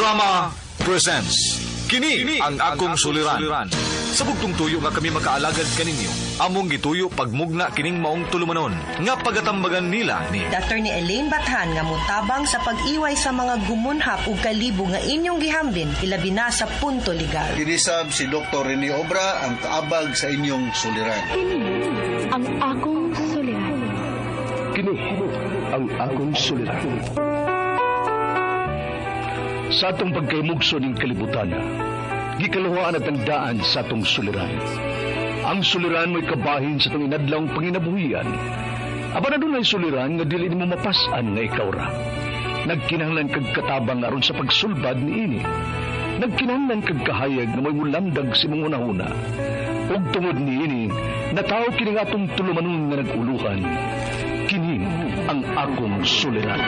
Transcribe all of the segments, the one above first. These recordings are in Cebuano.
Drama presents Kini ang akong suliran. Sa bugtong tuyo nga kami makaalagad kaninyo, among gituyo pagmugna kining maong tulumanon nga pagatambagan nila ni Attorney Elaine Bathan nga motabang sa pag-iway sa mga gumunhap ug kalibo nga inyong gihambin ilabi na sa punto legal. Kinisab si Dr. Rene Obra ang kaabag sa inyong suliran. Kini ang akong suliran. Kini ang akong suliran. Sa atong pagkaymugso ning kalibutan, gikaluhaan at ang daan sa atong suliran. Ang suliran mo'y kabahin sa atong inadlawng panginabuhian. Apan adunay suliran nga dili nimo mapas-an nga ikaw ra. Nagkinahanglan kag katabang aron sa pagsulbad niini. Nagkinahanglan kag kahayag nga mo'y mulamdag sa imong hunahuna. Ug tungod niini, natawo kini nga atong tulumanon nga nag-uluhan. Kini ang akong suliran.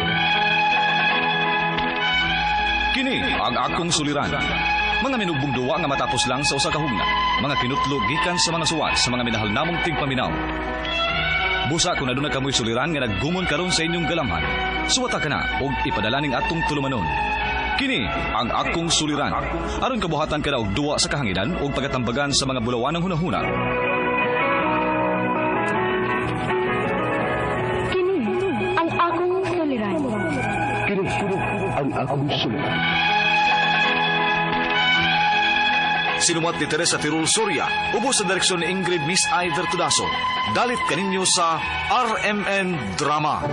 Kini ang akong suliran. Mga minugbong duwa nga matapos lang sa usa ka hugna. Mga kinutlo gikan sa mga suwat sa mga minahal namong tigpaminaw. Busa kung aduna kamoy suliran nga naggumon karon sa inyong galamhan. Suwata ka na og ipadala ning atong tulumanon. Kini ang akong suliran. Aron kabuhatan ka na og duwa sa kahanginan ug pagatambagan sa mga bulawanang hunahuna. Kini ang akong suliran. Kini ang akong suliran. Sinumat ni Teresa Tirul Soria, ubos sa direksyon ni Ingrid Miss I. Vertudaso. Dalit kaninyo sa RMN Drama.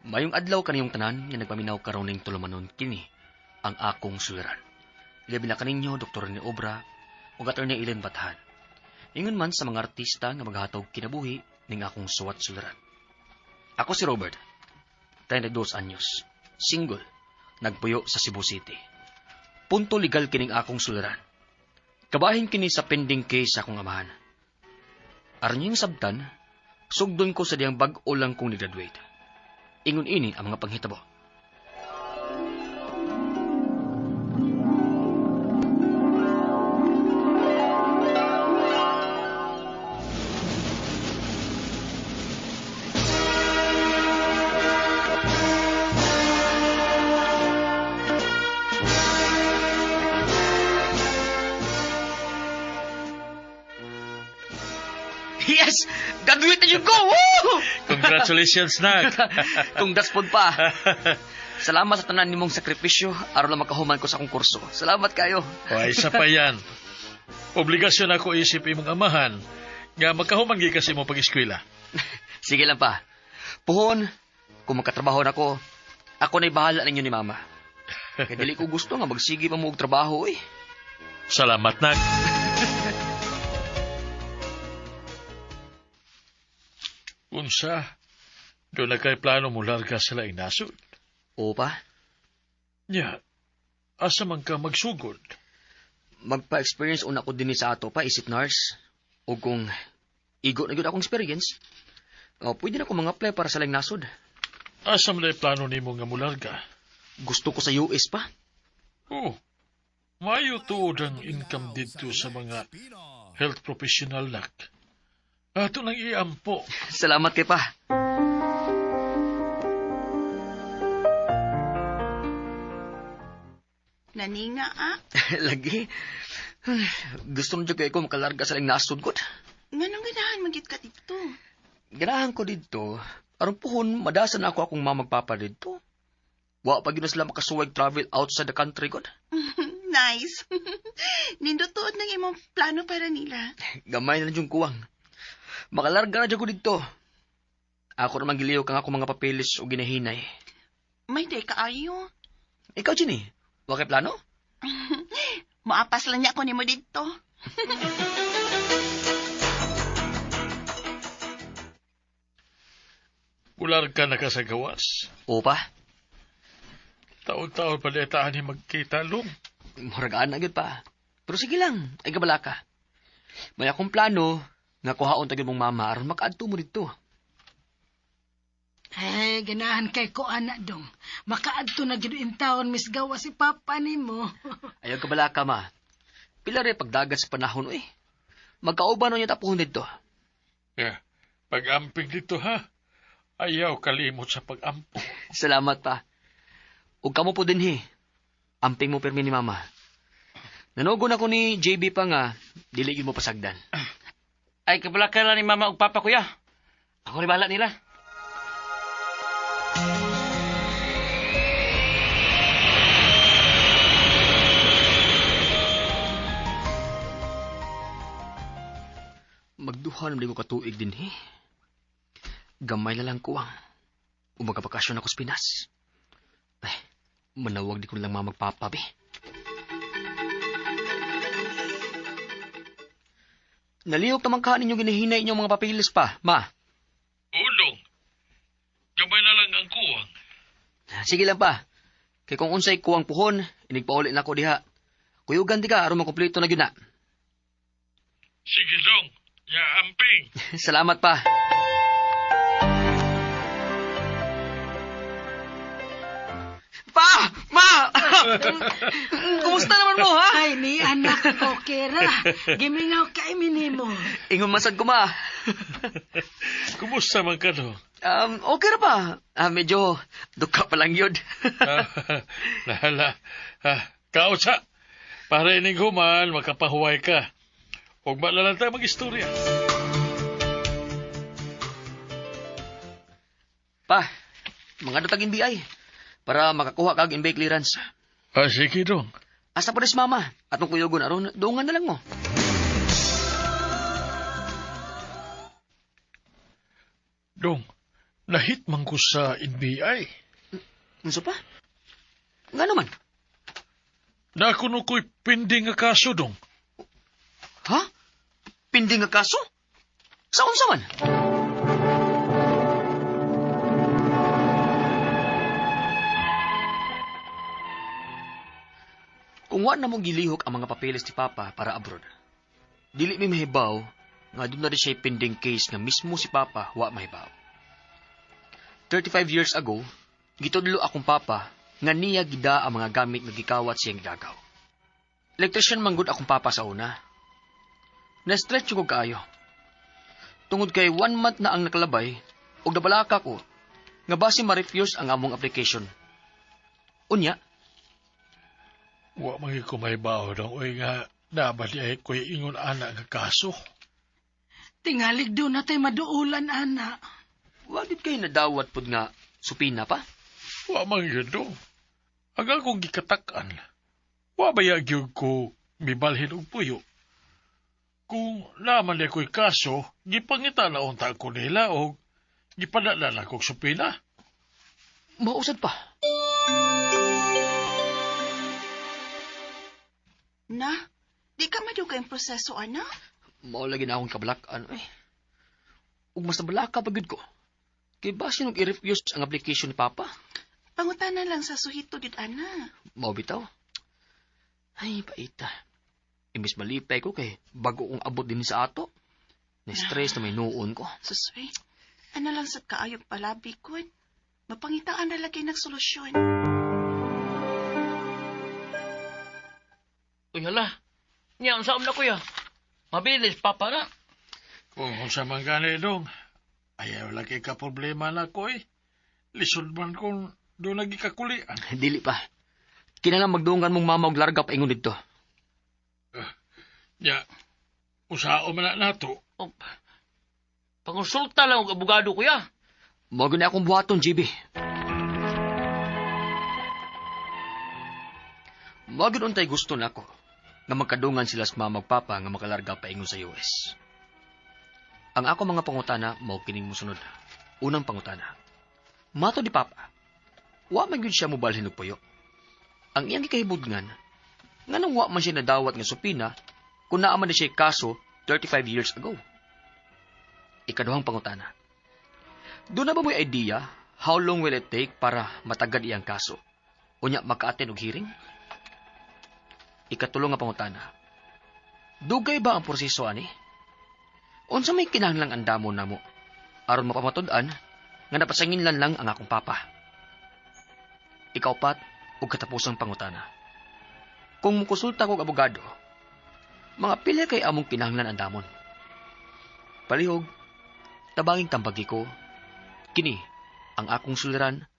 Mayong adlaw kaniyong tanan nga nagpaminaw karon ning tulumanon kini ang akong suliran. Ilabi na kaninyo Dr. Rene Obra ug Attorney Ellen Bathan. Ingon man sa mga artista nga maghatog kinabuhi ning akong suwat suliran. Ako si Robert, 32 anyos, single, nagpuyo sa Cebu City. Punto legal kining akong suliran. Kabahin kini sa pending case sa akong amahan. Aron niyang sabtan, sugdon ko sa diyang bag-o lang kong ni-graduate. Ingon ini ang mga panghitabo. Yes! Graduate na yun ko! Woo! Congratulations, Nak. Kung daspod pa. Salamat sa tanan nimong sakripisyo aron lang makahuman ko sa akong kurso. Salamat kayo. Way, isa pa yan. Obligasyon ako isip imong amahan nga makahuman gyud kasi mo pag-eskwela. Sige lang pa. Puhon, kung makatrabaho na ko, ako na'y bahala ninyo ni Mama. Kaya dili ko gusto nga magsige pa mo og trabaho eh. Salamat, Nak. Unsa, doon na kay plano mo larga sa laing nasod. Oo pa, Nya, asa man ka magsugod? Magpa-experience una ko dinhi sa ato pa, isip nurse. O kung igo na gyud akong experience, oh, pwede na ko mga-apply para sa laing nasod. Asa man lay plano nimo nga mularga? Gusto ko sa US pa. Oh, maayo tuod ang income dito sa mga health professional, Nak. Ato nang iampo. Salamat kay pa. Naninga ah. Lagi. Gusto na jud kay ko makalarga sa laing nasod ko. Nganong ganahan man gyud ka dito? Ganahan ko dito. Aron puhon, madasan ako akong mamagpapa dito. Wa pa gyud na sila makasuway travel outside the country ko. Nice. Nindot tuod ng imong plano para nila. Gamay na lang yung kuwang. Makalarga na dyan ko dito. Ako naman giliw kang ako mga papeles o ginahinay. May day kaayo. Ikaw, Ginny, wa kay plano? Moapas lang niya ako nimo dito. Mularga na ka sa gawas. Oo pa. Taon-taon pa ni magkita, Long. Muragaan na gyud pa. Pero sige lang, ay kabala ka. May akong plano nga kuhaon ta gyud mong mama aron makaadto mo dito. Ay, ganahan kay ko, anak dong. Makaadto na gyud in town, Miss Gawa, si Papa nimo. Ayaw kabala ka, ma. Pila rin pagdagat sa panahon, eh. Magkauban na niya tapuhon dito. Yeah. Pag-amping dito, ha? Ayaw kalimot sa pag-ampo. Salamat pa. Ug kamo po dinhi. Amping mo pirmi ni mama. Nanogon ako ni JB pa nga, dili gyud mo pasagdan. Ay, kabalaka lang ni mama ug papa, kuya. Ako rin bahala nila. Magduha naman ko katuig dinhi. Gamay na lang kuwang. Ug magkabakasyon ako sa Pinas. Ay, manawag di ko lang mamagpapa, be. Nalihok naman ka ninyo ginahinay inyong mga papilis pa, ma. Ulong, gamay na lang ang kuwang. Sige lang pa. Kay kung unsay kuwang puhon, inigpauli na ko diha. Kuyugan di ka, aron makumpleto na gyud na. Sige dong, ya amping. Salamat pa. Pa! Ma! Kumusta naman mo, ha? Ay, ni anak, okay ra. Gimingaw kay minimo. Ingon masad ko, ma. Kumusta man ka dong? Okay ra pa. Medyo duka pa lang yun. Lala, kautsa. Para ining human, makapahuway ka. Huwag ba na lang tayo mag-istorya? Pa, mga dutag NBI. Para makakuha kag NBI clearance. Ah, sige dong. Asa po rin si mama? Atong kuyugon aron, doongan na lang mo. Dong, nahit man ko sa NBI. Unsa pa? Nga naman? Nakuno ko'y pinding nga kaso, dong. Ha? Pinding nga kaso? Sa unsa man? Kung wa na mo gilihok ang mga papeles ni Papa para abroad, dili mi mahibaw nga doon na rin siya pending case nga mismo si Papa wa mahibaw. 35 years ago, gitudlo akong Papa nga niya gida ang mga gamit nga gikawat siyang gidagaw. Electrician manggod akong Papa sa una. Na-stretch ko kaayo. Tungod kay 1 month na ang nakalabay, og nabalaka ko, nga basi ma-refuse ang among application. Unya, wa man ko mahibaw dong, oy nga nabali ay ko'y ingon ana nga kaso. Tingalig doon na tayo maduulan, ana. Wa gid kay nadawat pud nga supina pa? Wa man gyud dong. Ang akong gikatak-an, wa ba ya gyud ko mibalhin og puyo? Kung naman di ko'y kaso, gipangita na unta ko nila o gipadala na kog supina. Mausad pa. Na, di ka madugay ang proseso, ana? Mao lagi na akong kabalak-an, eh. Ug mas nabalaka pa gyud ko. Kay basin og i-refuse ang application ni Papa. Pangutana lang sa suhito gid, ana. Mao bitaw. Ay, paita. Imbis malipay ko kay bago kong abot din sa ato. Na-stress na may nuon ko. Susoy, ana lang sa kaayog palabi kun. Mapangitaan na lagi ng solusyon. Uy, hala. Niya, unsa na, kuya? Mabilis, papa na. Kung unsa man gani dong, ayaw lagi ka problema na ko eh. Lisod man kung doon lagi kakulian. Dili pa. Kinahanglan magdungan mong mama og larga pa ingon didto. Ya, usao man na nato. Oh, pangonsulta lang og abogado, kuya. Mao gyud na akong buhaton, GB. Mao gyud untay gusto nako nga magkadungan sila sa mama ug papa nga makalarga pa ingon sa US. Ang ako mga pangutana mao kining mosunod. Unang pangutana. Mato di papa. Wa man gyud siya mobalhin og puyo. Ang iyang gikahibudngan, nganong wa man siya nadawat nga supina kung naa man na siya kaso 35 years ago. Ikaduhang pangutana. Doon na ba mo'y idea how long will it take para matagad iyang kaso? Unya maka-attend og hearing? Ikatulo nga pangutana. Dugay ba ang proseso ani? Unsa may kinahanglang andamo namo aron mapamatud-an nga napasanginlan lang ang akong papa? Ikaupat ug katapusang pangutana. Kung mukonsulta kog abogado, mga pila kay among kinahanglan andamon. Palihog, tabanging tambagi ko Kini ang akong suliran,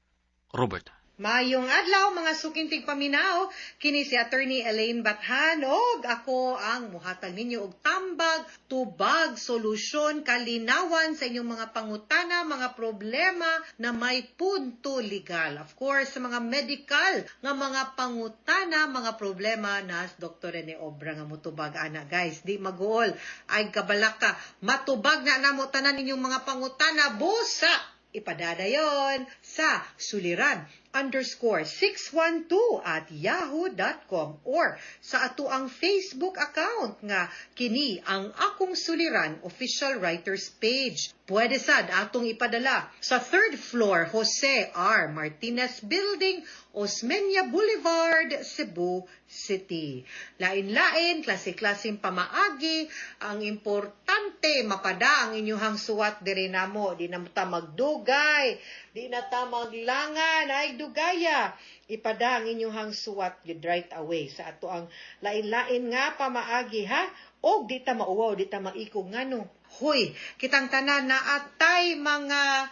Robert. Mayong adlaw, mga suking tigpaminaw, kini si Attorney Elaine Bathan og ako ang muhatag ninyo og tambag, tubag, solusyon, kalinawan sa inyong mga pangutana, mga problema na may punto legal. Of course, sa mga medical nga mga pangutana, mga problema na Dr. Rene Obra nga mutubag ana, guys. Di maguol ay kabalaka, matubag na namo tanan ninyong mga pangutana busa ipadadayon sa suliran_612@yahoo.com or sa ato ang Facebook account nga kini ang akong suliran official writers page. Pwede sad atong ipadala sa third floor, Jose R. Martinez Building, Osmeña Boulevard, Cebu City. Lain-lain, klase-klaseng pamaagi, ang importante mapada ang inyuhang suwat diri namo, di na ta magdugay, di na ta maglangan, ay dugaya. Ipada ang inyuhang suwat gid right away sa ato ang lain-lain nga pamaagi, ha. Og di ta mauwaw, di ta maikog, ngano? Hoy, kitang tanan na atay mga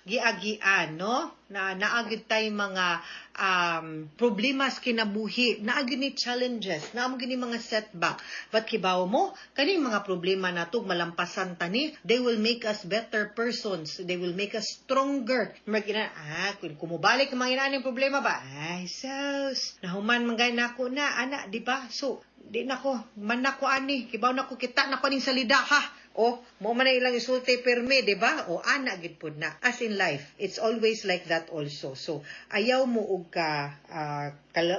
giagian, no? Na naagid tay mga problema sa kinabuhi, naagid ni challenges, naamo gini mga setback. But kibaw mo, kaning mga problema nato malampasan tani, they will make us better persons. They will make us stronger. Murag ina, kung kumubalik ang mga inaaning problema ba? Ay, sus, nahuman man gay nako na, ana, di ba? So, di nako, man nako ani, kibaw nako, kita nako ning salida, ha. O, mo man na ilang isulti perme, di ba? O, ana gid pud na. As in life, it's always like that also. So, ayaw mo og ka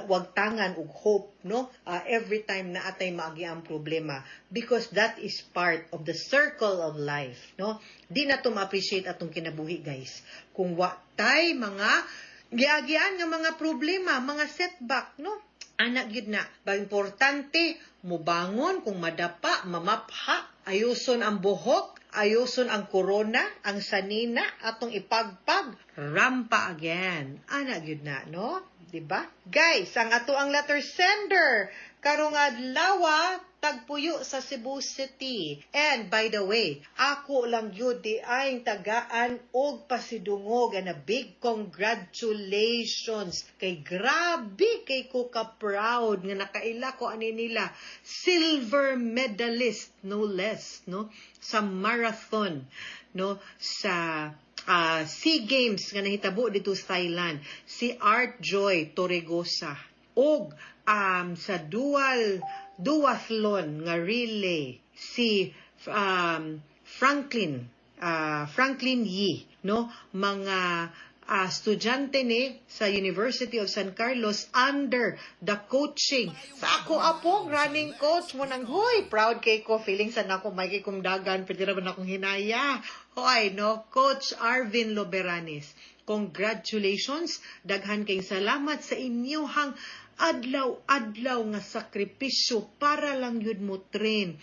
wag tangan og hope, no? Every time na atay maagi ang problema because that is part of the circle of life, no? Di na to ma-appreciate atong kinabuhi, guys, kung wa tay mga giagian nga mga problema, mga setback, no? Anak gyud na. Ba importante mubangon kung madapa, mamapha, ayuson ang buhok, ayuson ang korona, ang sanina, atong ipagpag, rampa again. Ana gyud na, no? 'Di ba? Guys, ang ato ang letter sender karong adlaw tagpuyo sa Cebu City. And by the way, ako lang gyud di ay tagaan og pasidungog and a big congratulations kay grabe kay ko ka proud nga nakaila ko ani nila, silver medalist no less, no, sa marathon, no, sa SEA Games nga nahitabo dito sa Thailand, si Art Joy Torregosa, og sa dual duathlon nga relay si Franklin Franklin Yee, no, mga estudyante ni sa University of San Carlos under the coaching sa ako apong running coach mo nang, huy, proud kay ko, feeling sa nako may kay kumdagan pwede ra ba akong hinaya. Hoy, no, Coach Arvin Loberanes, congratulations, daghan kay salamat sa inyuhang adlaw-adlaw nga sakripisyo para lang yun mo train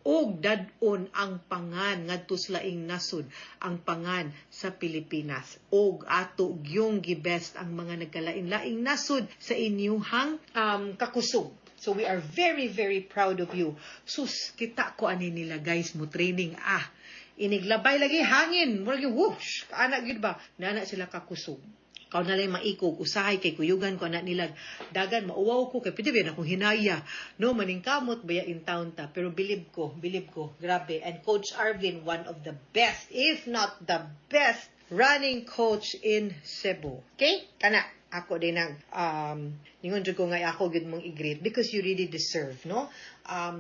og dad-on ang pangan ngadto sa laing nasod, ang pangan sa Pilipinas, og ato gyung gibest ang mga nagkalain-laing nasod sa inyuhang kakusog. So we are very, very proud of you. Sus, kita ko ani nila, guys, mo training ah. Iniglabay lagi hangin, murag yung whoosh, kaana gyud ba? Nana sila kakusog. Kaw na lang maikog, usahay kay kuyugan ko anak nila. Dagan, mauwaw ko, kay pwede ba akong hinaya? No, maningkamot, baya in town ta. Pero bilib ko, grabe. And Coach Arvin, one of the best, if not the best, running coach in Cebu. Okay? Kana, ako din ang ningon jud ko nga ako gyud mong i-greet because you really deserve, no,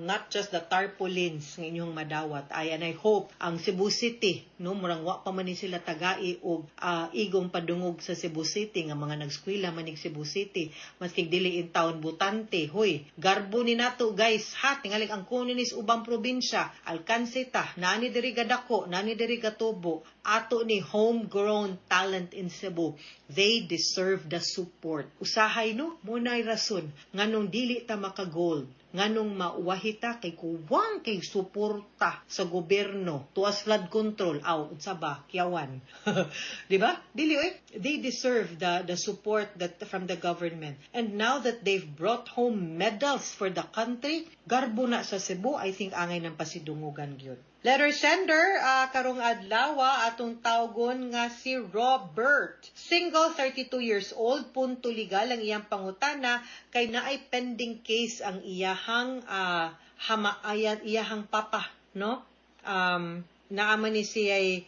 not just the tarpaulins nga inyong madawat ay. And I hope ang Cebu City, no, murang wa pa man ni sila tagai og igong padungog sa Cebu City nga mga nagskwela manig Cebu City, maski dili in town butante. Hoy, garbo ni nato, guys, ha. Tingali ang kuno ni ubang probinsya, alkanse ta nani diri gadako, nani diri gatubo. Ato ni homegrown talent in Cebu, they deserve the support usahay, no? Mo nay rason nganong dili ta maka-gold, nganong mauwahita kay kuwang kay suporta sa gobyerno tuas flood control aw unsa ba kiyawan, di ba? Dili oy. They deserve the support that from the government, and now that they've brought home medals for the country, garbo na sa Cebu. I think angay ng pasidungugan gyud. Letter sender, karong adlaw atong tawgon nga si Robert. Single, 32 years old, punto legal ang iyang pangutana kay naay pending case ang iyahang hama ayan iyahang papa, no? Naa man ni siya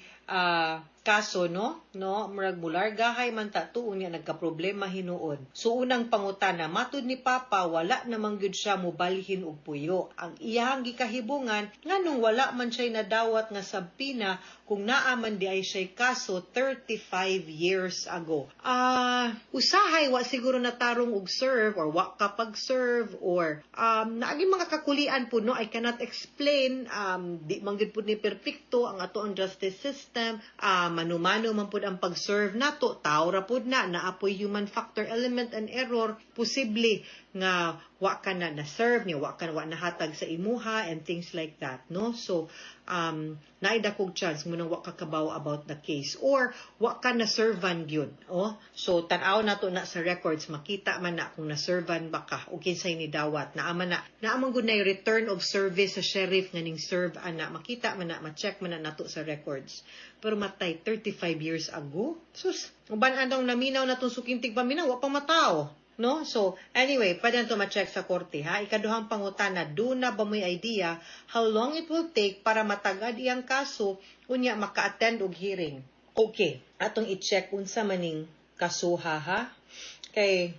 kaso, no? Murag mulargahay man ta tuon niya, nagka-problema hinuon. So unang pangutana, matud ni papa wala namang gyud siya mobalhin og puyo. Ang iyahang gikahibungan, nganong wala man siya nadawat nga subpoena kung naa man di ay siya kaso 35 years ago? Usahay wa siguro natarong og serve or wa ka pag-serve or naagi mga kakulian po, no? I cannot explain, di man gyud pud ni perpekto ang ato ang justice system. Manumano man pud ang pag-serve nato, tao ra pud na, naapoy human factor element and error, posible nga wa ka na na-serve niya, wa ka wa nahatag sa imuha and things like that, no? So, naay dakog chance mo nang wa ka kabaw about the case or wa ka na servan gyud, oh. So tan-aw nato na sa records, makita man na kung na-servan ba ka o kinsay ni dawat. Naa man na, naa man gud na return of service sa sheriff nga ning serve ana, makita man na, ma-check man na nato sa records. Pero matay, 35 years ago. Sus, uban anong naminaw na tong suking tigpaminaw, wa pa matao, no? So, anyway, pwede na to ma-check sa korte, ha? Ikaduhang pangutana, duna ba mo'y idea how long it will take para matagad iyang kaso, unya maka-attend og hearing? Okay, atong i-check unsa maning kasuha, ha? Kay,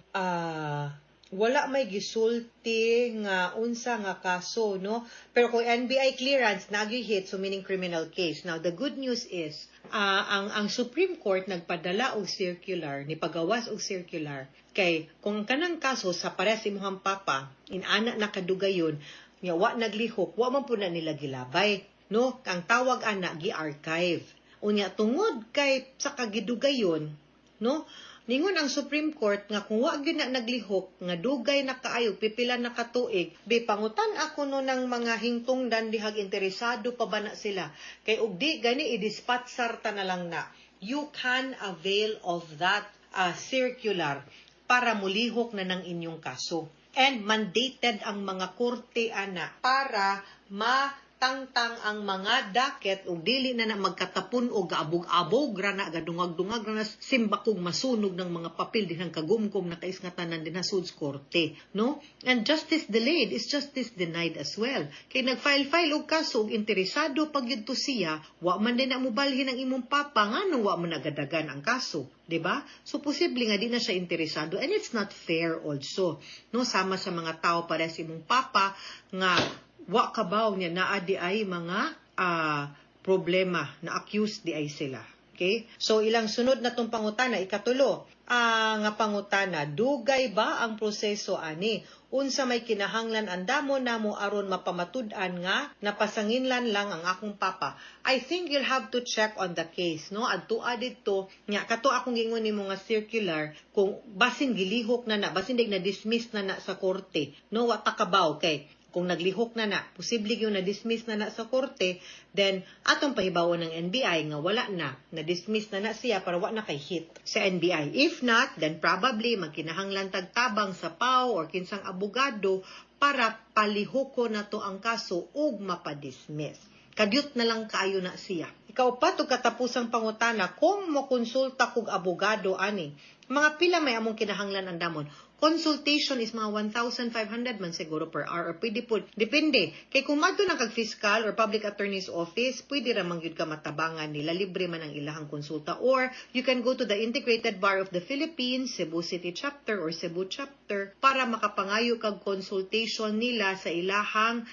wala may gisulti nga unsa nga kaso, no? Pero kung NBI clearance, hit, so meaning criminal case. Now, the good news is, ang Supreme Court nagpadala og circular, ni pagawas og circular, kay kung kanang kaso sa pares imuhang papa, inana na kadugayon, nya wa naglihok, wa man pud na nila gilabay, no? Ang tawag ana, gi-archive. Unya tungod kay sa kagidugayon, no? Ningon ang Supreme Court nga kung wa gyud na naglihok nga dugay na kaayo, pipila na katuig, be pangutan ako no ng mga hingtungdan dihag interesado pa ba na sila. Kay og di gani, i-dispatsar ta na lang na. You can avail of that circular para mulihok na ng inyong kaso. And mandated ang mga korte ana para ma tangtang ang mga docket ug dili na na magkatapon o gaabog-abog ra na, gadungag-dungag ra na, simbakog masunog ng mga papel dinhang kagumkom na kais nga tanan dinha sud korte, no? And justice delayed is justice denied as well, kay nag-file-file og kaso ug interesado pag yun to siya, wa man din na mobalhin ang imong papa, nganong wa man nagadagan ang kaso, 'di ba? So posible nga di na siya interesado and it's not fair also, no, sama sa mga tao para sa imong papa nga wa kabaw niya naa di ay mga problema na accused di ay sila. Okay? So ilang sunod na tong pangutana, ikatulo nga pangutana, dugay ba ang proseso ani? Unsa may kinahanglan andamo namo aron mapamatud-an nga napasanginlan lang ang akong papa? I think you'll have to check on the case, no? Adtua didto nya kato akong gingon nimo nga circular, kung basin gilihok na na, basin dig na dismiss na na sa korte, no? Wa ta kabaw kay kung naglihok na na, posible yung na-dismiss na na sa korte, then atong pahibawon ng NBI nga wala na, na-dismiss na na siya para wa na kay hit sa NBI. If not, then probably magkinahanglan tagtabang sa PAO or kinsang abogado para palihoko na to ang kaso ug mapadismiss. Kadyot na lang kaayo na siya. Ikaupat ug katapusang pangutana, kung mokonsulta kog abogado ani, mga pila may among kinahanglan andamon? Consultation is mga 1,500 man siguro per hour or pwede po, depende. Kay kung madto na kag fiscal or public attorney's office, pwede ra man gyud ka matabangan nila, libre man ang ilahang konsulta. Or you can go to the Integrated Bar of the Philippines, Cebu City Chapter or Cebu Chapter para makapangayo kag consultation nila sa ilahang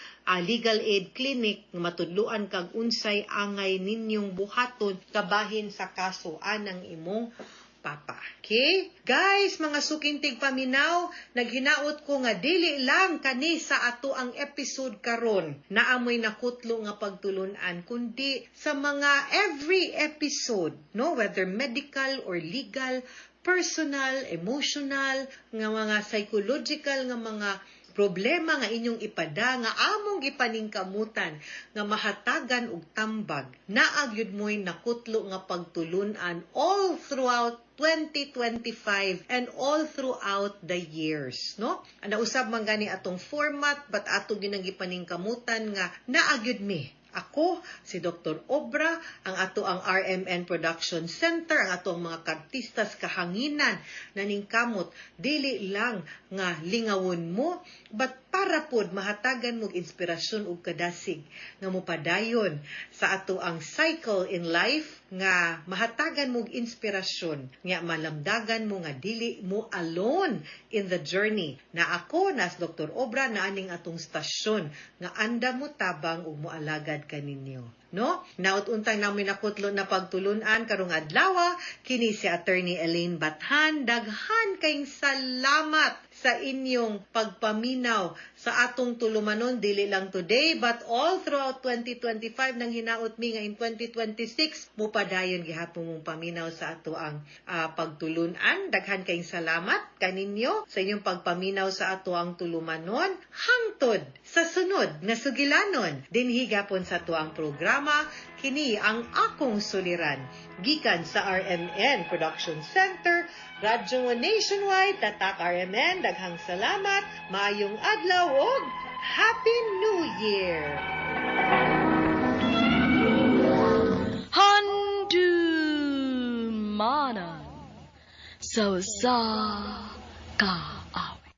legal aid clinic nga matudluan kag unsay angay ninyong buhaton kabahin sa kaso anang imong papa. Okay? Guys, mga suking tigpaminaw, naghinaot ko nga dili lang kani sa ato ang episode karon naamoy nakutlo nga pagtulunan, kundi sa mga every episode, no, whether medical or legal, personal, emotional, nga mga psychological nga mga problema nga inyong ipada nga among gipaningkamutan nga mahatagan og tambag, naa gyud mo'y nakutlo nga pagtulunan all throughout 2025 and all throughout the years, no? Nausab man gani atong format, but ato ginang gipaningkamutan nga naa gyud mi Ako, si Dr. Obra, ang ato ang RMN Production Center, ang ato ang mga kartistas kahanginan na ningkamot, dili lang nga lingawon mo, but para pod mahatagan mo inspirasyon ug kadasig nga mopadayon sa ato ang cycle in life nga mahatagan mo og inspirasyon nga malamdagan mo nga dili mo alone in the journey na ako nas Dr. Obra na aning atong stasyon nga anda mo tabang ug moalagad kaninyo, no? Naot untang namin nakutlo na pagtulunan karong adlaw, kini si Attorney Elaine Bathan. Daghan kayong salamat sa inyong pagpaminaw sa atong tulumanon dili lang today but all throughout 2025 nang hinaot mi nga in 2026 mopadayon gihapon mong paminaw sa ato ang pagtulunan. Daghan kayong salamat kaninyo sa inyong pagpaminaw sa ato ang tulumanon hangtod sa sunod nga sugilanon dinhi gapon sa ato ang programa kini ang akong suliran gikan sa RMN Production Center, Radyo Nationwide, Tatak RMN. Daghang salamat, maayong adlaw ug Happy New Year! Handumanan sa usa ka awit.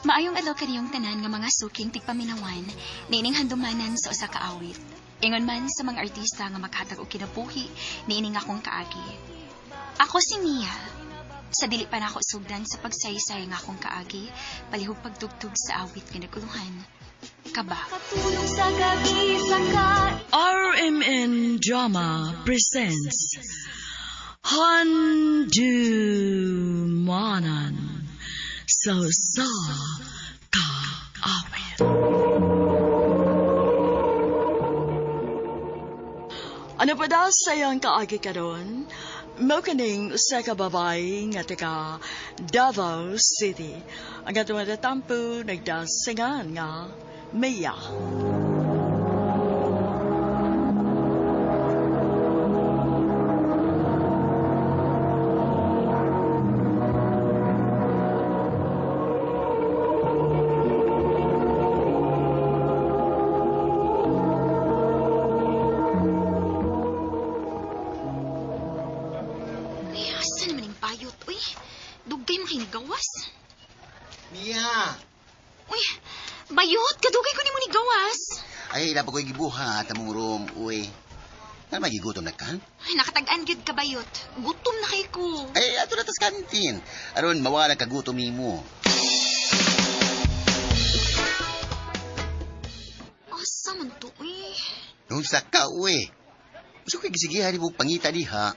Maayong adlaw kaniyong tanan nga mga suking tigpaminawan, niining handumanan sa usa ka awit. Ingon man sa mga artista nga makatag og kinabuhi, niining akong kaagi. Ako si Mia. Sa dili pa nako sugdan sa pagsaysay nga akong kaagi, palihog pagtugtog sa awit nga naguluhan. Kaba. RMN Drama presents Handumanan sa usa ka awit. Ano pa daw sa iyang kaagi karon? Mao kaning usa ka babae nga taga Davao City. Ang atong natampo nagdasingan nga Mia. Uy, asa naman yung bayot? Uy, dugay man kay gawas. Mia! Uy, bayot, kadugay ko nimo ni gawas. Ay, ila pa ko'y gibuhat among room, uy. Ano magigutom na ka? Ay, nakatag-an gyud ka bayot. Gutom na kay ko. Ay, ato na tas kantin. Aron, mawala kagutom nimo. Asa man to, uy? Nung sa ka, uy. Gusto ko'y gisigihan mo pangita diha.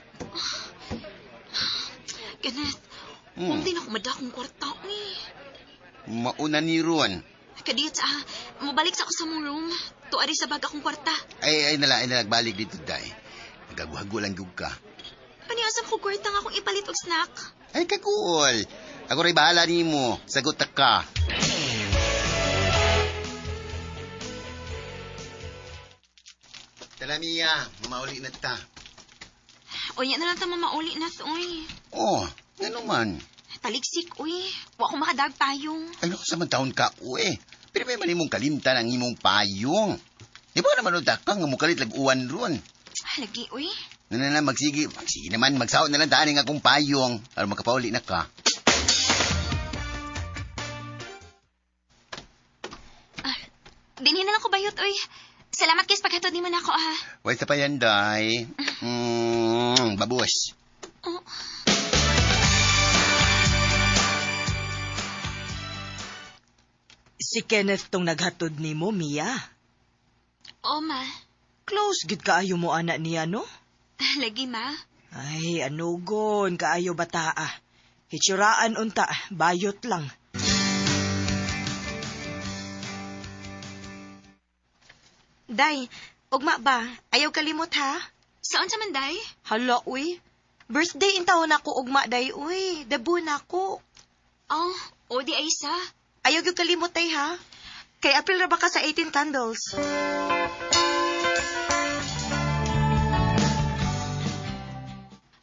Kenneth, hindi na ako madakong kwarta, uy. Mauna ni Ron. Kadiyot sa, mabalik sa ako sa mong room. Tuari sa bag akong kwarta. Ay, ay nala, balik dito, day. Nagaguhago lang gyud ka. Paniasam ko kwarta nga akong ipalit og snack. Ay, kakuol. Ako rin bahala nimo. Sagot ta ka. Tala, Mia. Mamauli na ta. Uy, na lang ta mamauli na, uy. Oh, ano man. Taliksik, uy. Wa ko makadag payong. Ay, naku, sa man taon ka, uy. Pero may man imong kalimtan ang imong payong. Di ba naman utak ka nga mukalit lag-uwan ron? Ah, lagi, uy. Na, magsige. Magsige naman, magsaot na lang daan ang akong payong. Aron makapauli na ka. Dinhi na lang ko bayot, uy. Salamat kay sa paghatod nimo nako, ha. Wait sa pa yan, day. Babus. Oh. Si Kenneth tong naghatod nimo, Mia. Oh, ma. Close gid kaayo mo ana niya, no? Lagi, ma. Ay, anugon kaayo bataa. Hitsuraan unta, bayot lang. Day, ugma ba? Ayaw kalimot ha? Saan sa man, Day? Hala, uy. Birthday in taon ako ugma, day, uy. Debo na ako. Oh, o di ay sa. Ayaw gyud kalimot, day, ha? Kay April ra ba ka sa 18 candles?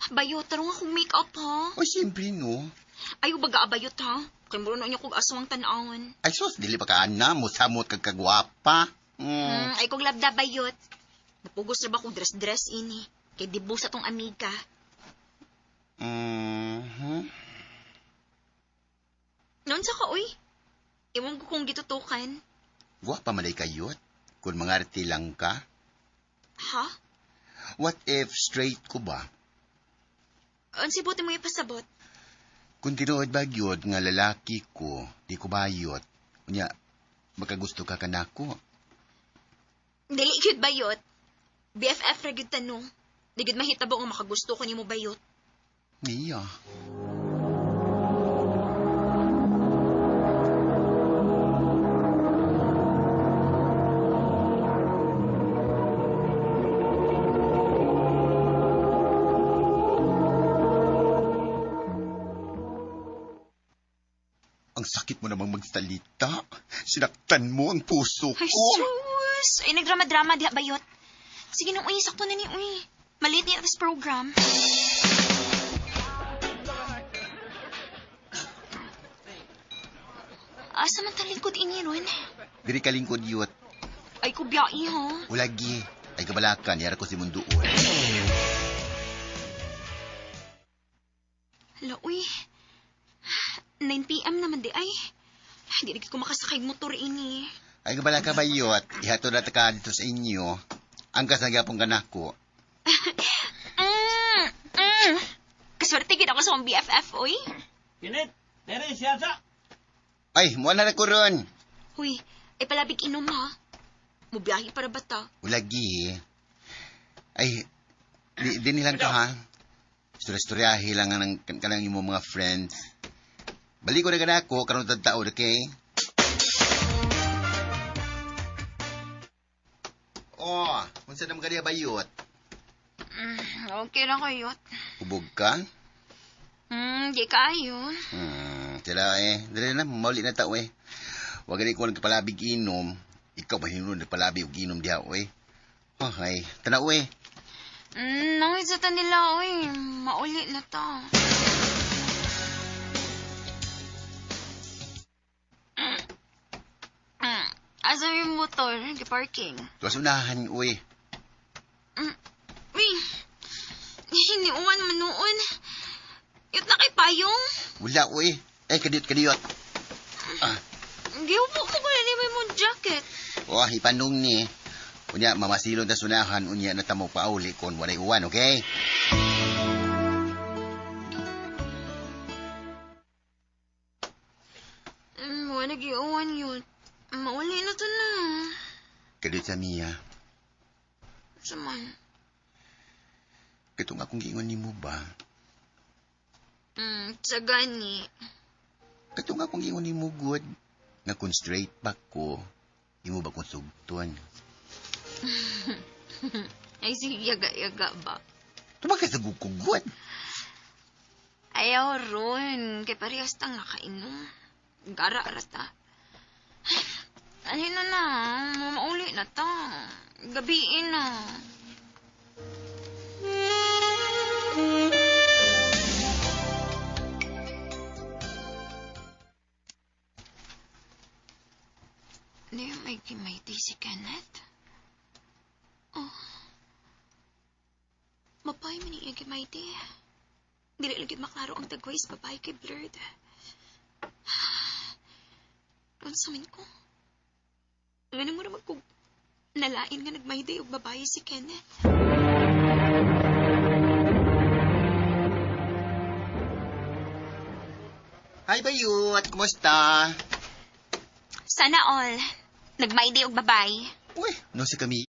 Bayot, tarong akong make-up, ha? O, siyempre, no. Ayaw baga, bayot, ha? Kay muro na niya kog aswang tan-awon. Ay sus, dili pa ka ana, musamot kag kagwapa. Ay kog labda bayot. Napugos ra ba kog dress-dress ini? Kay dibo sa tong amiga. Noon sa ka, uy. Imong ko kong gitutukan. Gwapa man day kayot. Kung mangarti lang ka. Ha? What if straight ko ba? Unsi buti mo ipasabot? Kung tinuod ba gyud nga lalaki ko, di ko bayot. Unya, makagusto ka kanako. Dili gyud bayot. BFF ra gyud tanong. Di gyud mahitabo nga makagusto ko nimo bayot. Iya. Ang sakit mo namang magsalita. Sinaktan mo ang puso ko. Ay, sus! Ay, nagdrama-drama diha bayot. Sige nung, uy, sakto na ni, uy. Malit niya this program. Asa man talingkod ini ron? Diri ka lingkod yut. Ay, kubyai, ha? Ulagi. Ay kabalakan, yara ko si munduon. Hala, uy. 9 p.m. naman di ay. Hindi na ko makasakay motor ini. Ay kabala ka bayot. Ihatod na ka dito sa inyo. Ang kasagyapong kanako. Kaswerte gid ako sa akong BFF, oy. Kinit, dere siya sa. Ay, muha na ko ron. Huy, ay palabig inom ha. Mubiyahe para bata. Ulagi. Ay, di nilang ka ha. Istorya-istoryahe lang ang kanang imong mga friends. Balik ko na kanako, karon taon, okay? Oh, unsa naman kaniya bayot? Okay na kayo. Hubog ka? Di kayo. Sila eh. Dali na, mauli na tao eh. Wag gani ko nagpalabig inom. Ikaw ba hinunod nagpalabig og inom diha oy? Okay, tanaw eh. Nangit sa ta nila oy. Mauli na ta. Asa yung motor? Di-parking. Tuwas unahan oy. Uy, hiniuwan man noon. Yut na kay payong. Wala oy. Eh, kadiyot, kadiyot. Ah. Giupo ko ko na mo jacket. Oh, ipanong ni. Unya, mamasilon ta sunahan, unya na tamo pauli kon walay uwan, okay? Wala giuwan yun. Mauli na to na. Kadiyot sa Mia. Saman. Katong akong giingon nimo ba? Sa gani. Katong akong giingon nimo good. Nga kung straight ba ko, imo ba kong sugton? Ay, sige, yaga-yaga ba? Tumaka sa gukugod. Ayaw ron. Kay parehas tang nakainom. Gara-ara ta. Ay, na na. Mauli na ta. Gabiin na. Hindi may gimayti si Kenneth. Oh. Mapay man iya gimayti. Dili lagi maklaro ang tagway sa babae kay blurred. Unsa man ko? Ngano mo naman kung nalain nga nagmayday og babae si Kenneth? Hi, Bayut! Kumusta? Sana all. Nagmayday og babae. Uy, no si kami.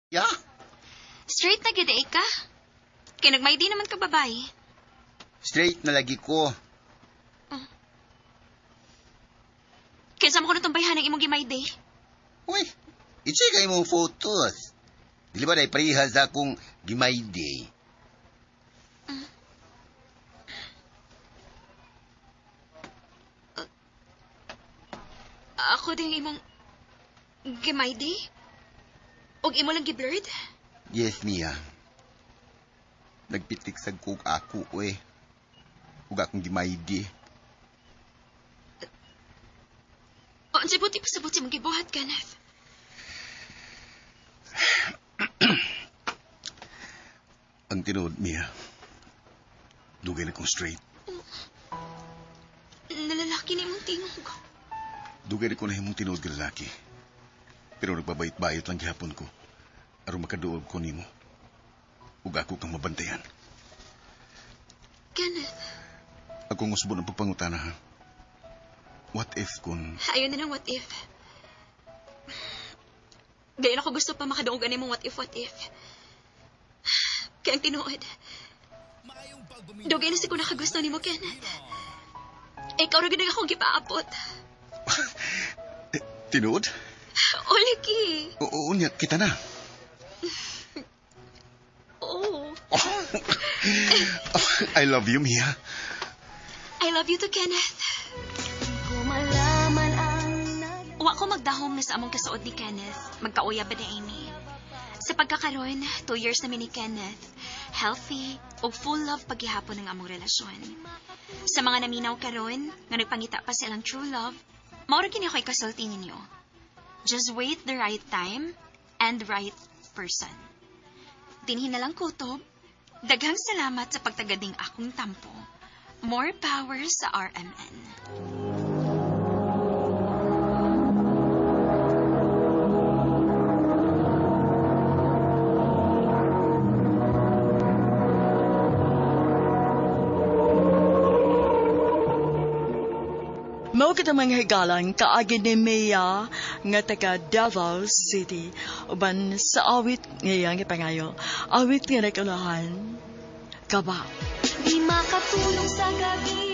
Ya? Straight na gid ka? Kay nagmayday naman ka babae. Straight na lagi ko. Kinsa mo ko na bayhan ang imong gimayday? Uy, i-check ang imong photos. Dili ba dahil parehas akong gimayday? Ako din imong gimayday? Og imo lang giblurred? Yes, Mia. Nagpitik sa kog ako, eh. Ug akong gimaydi. O, unsay buti pasabot sa imong gibuhat, Kenneth? Ang tinuod, Mia, dugay na kong straight. Nalalaki ni imong tingog. Dugay na ko na himong tinuod nga lalaki. Pero nagbabayot-bayot lang gihapon ko. Aron makaduol ko nimo. Ug ako kang mabantayan. Kenneth, Akong usbon ang pagpangutana, ha? What if kung... ayaw na ng what if. Gayon ako gusto pa makadungog ani mong what if, what if. Kaya ang tinuod, dugay na siguro nakagusto nimo, Kenneth. Ikaw ra gid ang akong gipaabot. Tinuod? O, lagi. Oo, niya, kita na. Oo. I love you, Mia. I love you too, Kenneth. Wa ko magdahom na sa among kasuod ni Kenneth. Magkauya ba ni Amy? Sa pagkakaroon, 2 years na mi ni Kenneth. Healthy ug full love paghihapon ng among relasyon. Sa mga naminaw karon nga nagpangita pa silang true love, mao ra gini ako'y kasulti ninyo. Just wait the right time and right person. Dinhi na lang kutob. Daghang salamat sa pagtagading akong tampo. More power sa RMN. Mao kita mga higalan kaagi ni Mia nga taga Davao City uban sa awit ngayang ipangayo. Awit nga nagkulahan. Kaba. Di makatulong sa gabi.